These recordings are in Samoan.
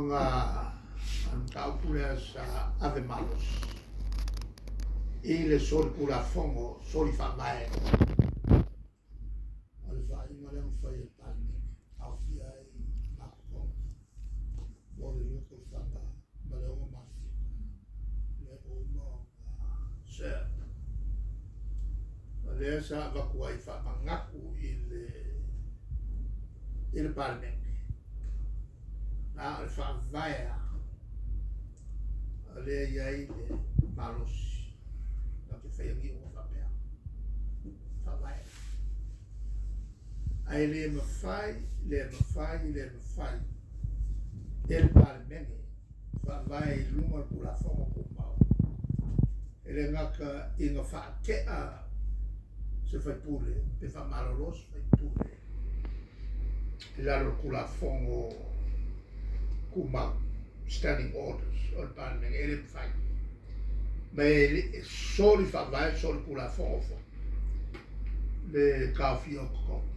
Ona o le mataupu lea sa ave malosi i le solitulafono soli faavae o le faaiuga lea na fai e le Palemene aofia ai ma totogi mo le 2 tausaga ma le 6 masina lea ua uma ona serve. O lea sa avatu ai faamanatu i le Palemene na o le faavae lava o lea e i ai le malosi na te faia ni iuga faapea, faavae. Ae le mafai, le mafai, le mafai e le Palemene faavae i luga o le Tulafono Tumau e le gata ina faatea se faipule pe faamalolo se faipule i lalo o le Tulafono Tumau, Standing Orders o le Palemene, e le mafai. Ma e soli faavae, soli Tulafono foi le taofia o totogi.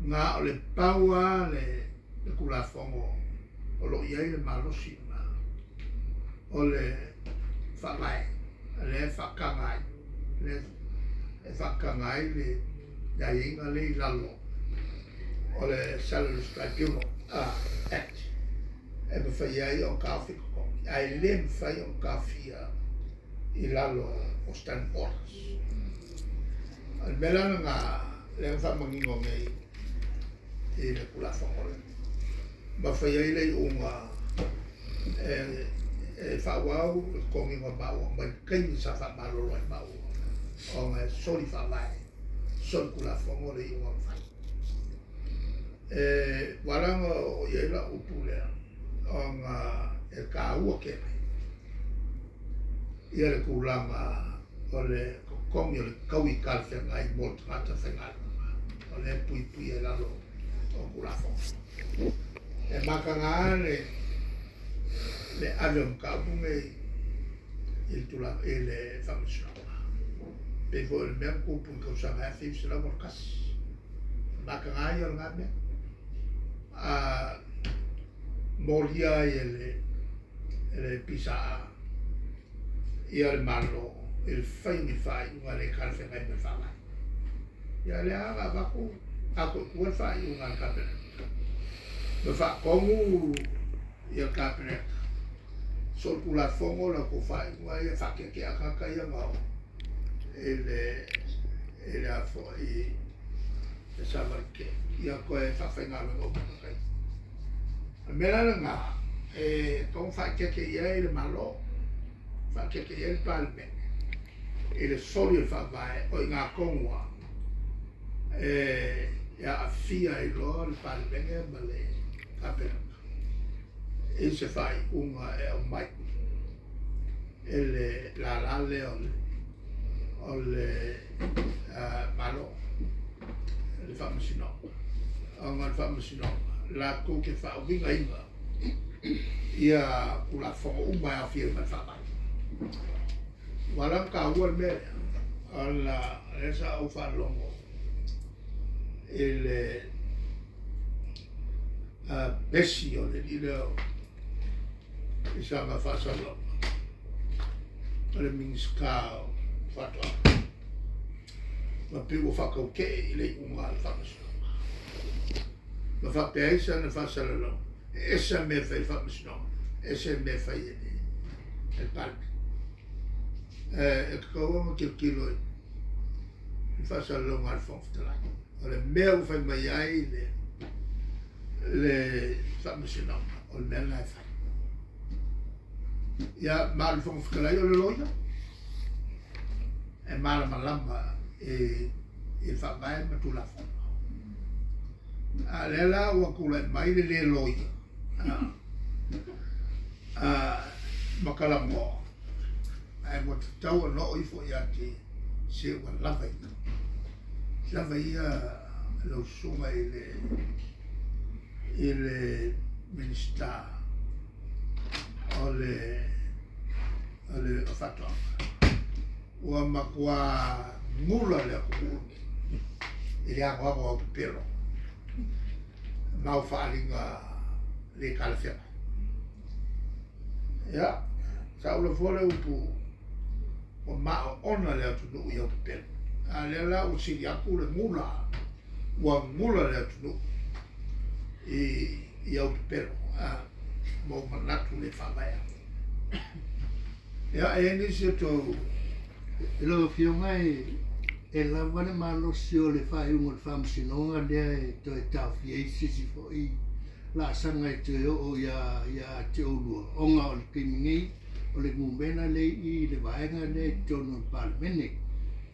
Na o le pau lava le Tulafono o lo o i ai le malosi lena o le faavae lea e faataga ai, lea e faataga ai le aiaiga lea i lalo o le Salaries Tribunal Act e mafai ai ona taofi totogi, ae le mafai ona taofia i lalo o Standing Orders. O le mea la lena lea na faamanino nei i le Tulafono lea, ma fai ai le iuga e faaauau le totogiina o maua mai le taimi sa faamalolo ai maua ona e soli faavae, soli Tulafono le iuga na fai. Ua ala ona oo i ai lau upu lea, ona e taua tele ia le tulaga o le totogi o le taui talafeagai mo le tagata faigaluega, o lea e puipuia i lalo o Tulafono. E mataga le ave o mataupu nei i le Faamasinoga, pei foi o le mea na tupu i le tausaga e 1981. O le mataga ia o lena mea. A molia ai e le PSA ia le Malo i le fai o ni faaiuga le talafeagai ma le faavae. Ia lea na avatu ato i tua le faaiuga a le Kapeneta ma faatonu ia le Kapeneta solitulafono la outou faaiuga ia faateatea tagata ia na o i le a foi le savali tele ia toe faafaigaluega uma tagata ia. O le mea la lena e tatau ona faaeteete i ai le Malo, faaeteete i ai le Palemene i le soli o le faavae o i ina tonu lava e aafia ai loa le Palemene ma le Kapeneta i se faaiuga e aumai e le lala lea o le Malo, le Faamasinoga. Ona o le Faamasinoga latou te faauigaina ia Tulafono uma e aofia ai ma le Faavae. Ua ala ona taua le mea lea, ona o lea sa ou faalogo i le pesi o le alii lea i sana faasalalauga, o le Minisita o Faatoaga, ma pei ua faatautee i le iuga a le Faamasinoga. Ma faapea ai sana faasalalauga, e ese lava mea e fai e le Faamasinoga, ese le mea e fai e le Palemene. E tatau ona tilotilo i le faasalalauga a le Fofoga Fetalai. O le mea ua fai mai ai le Faamasinoga, o le mea lena e fai. Ia, ma o le Fofoga Fetalai o le loia, e malamalama i le faavae ma Tulafono. A o lea la ua tulai mai le le loia ma talanoa, ae ua tatau ona oo ifo ia te se ua lava ia. Lava ia lau susuga i le Minisita o le Faatoaga. Ua matua gula le atunuu lenei i le anoano o au pepelo ma au faaaliga. le talafeagai. Ia, sa ou lafoa le upu ua maoona le atunuu i au pepelo. A lea la ua sili atu le gula, ua gula le atunuu i au pepelo ma ou manatu le faavaea. Ia, e i ai nisi o tou. Lau Afioga e lava le malosi o le faaiuga o le Faamasinoga lea e toe taofia ai se isi foi laasaga e toe oo ia te oulua, ona o le taimi nei o le numera lea i i le vaega lea i totonu o le Palemene.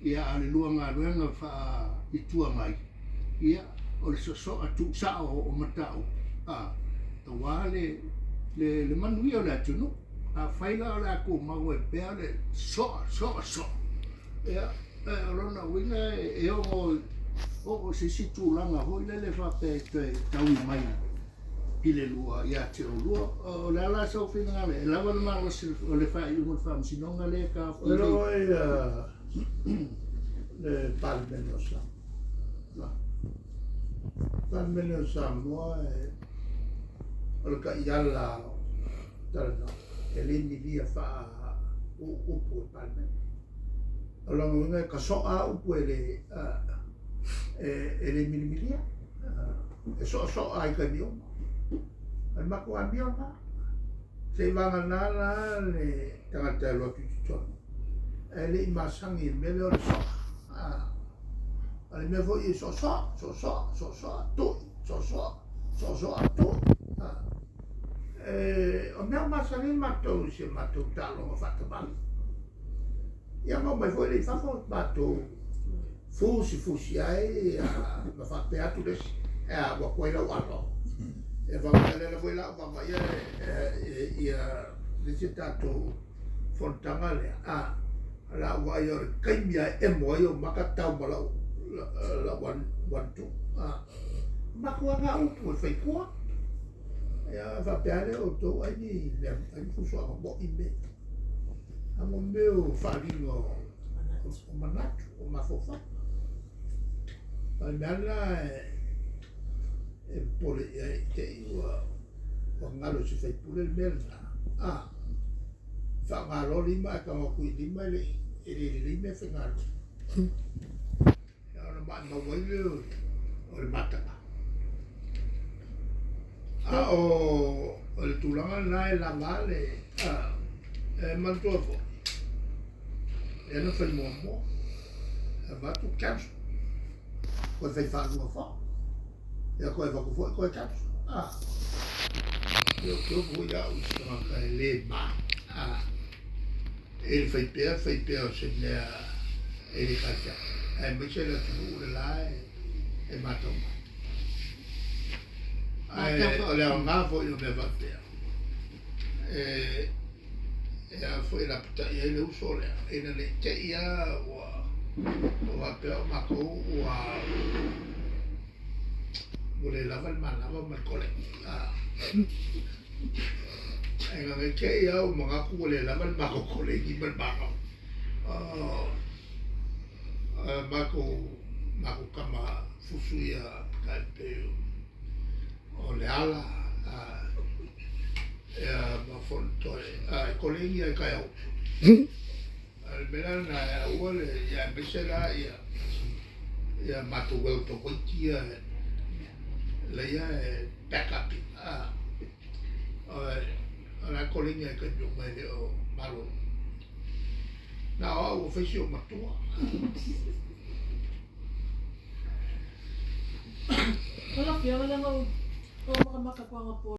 Ia, a o le lua galuega faa-Itu Agai, ia, o le sosoa tuusao o mataupu, a, aua le manuia o le atunuu. Afai la o le a tumau ai pea le soa, soa, soa, ia, o lona uiga e ono oo i se isi tulaga foi lele faapea e toe taui mai i le lua ia te oulua. O le a la sou finagalo, e lava le malosi o le faaiuga o le Faamasinoga lea e taofia nei? O le Palemene o Samoa. Palemene o Samoa o le taiala o talanoa, e le milia faa-upu e Palemene. O lona uiga e tasoa lava upu e le milimilia, e soasoa lava i taimi uma. O le matou amio lena. Seivagana la le tagata e alu atu i totonu, ae le i masani i le mea lea o le soa. O le mea foi e soasoa, soasoa, soasoa, tui, soasoa, soasoa, tui. O mea masani matou i si a matou taaloga faatamalii. Ia ma omai foi lea i fafo matou fusifusi ai ma faapea atu le isi, ua tuai lau alo. Ia faapea lea foi la ua vaavaaia ia le isi tatou fonotaga lea, o la ua vaaia o le taimi lava e emo ai ou maka tau ma lau 1-2. Matou lava na upu e fai i tua. Ia faapea lava lea o outou ai ni mea, ai ni fusuaga moi mea. A mo mea o faaaliga o manatu, o mafaufau. O le mea lena e popole i ai i te i ua galo i se sui usufono le mea lena. A faaaoga loa lima ae tago atu i lima e le lelei mea faigaluega. Ona maumau ai lea o le mataga. A o le tulaga lena e lava le e manatua foi, lea na fai muamua, avatu cancel, toe fai faalua foi, ia toe avatu foi toe cancel. Ou te ofo foi au i se tagata e le ma. E le fai pea, fai pea o se mea e le talafeagai, aemaise le atunuu le la e matau mai. Ae o le aoga foi o mea faapea, e a foi e lapatai ai le uso lea, ina ne i te i lava ua faapea o matou ua le lava le manava ma le kolegi. Ina ne i te i lava ua manatu ua le lava le matou kolegi ma le manava. O matou tama fusu ia tai pei o Leala ia ma Fonotoe, e kolegi lava i taeao uma. A o le mea la lena e aua le, ia aemaise la ia matou welterweight ia laia e back up ina. O la e kolegi lava i taimi uma e le o malolo. Na o au ua fai si ou matua. Lau Afioga, leaga ou makamaka kuaga po.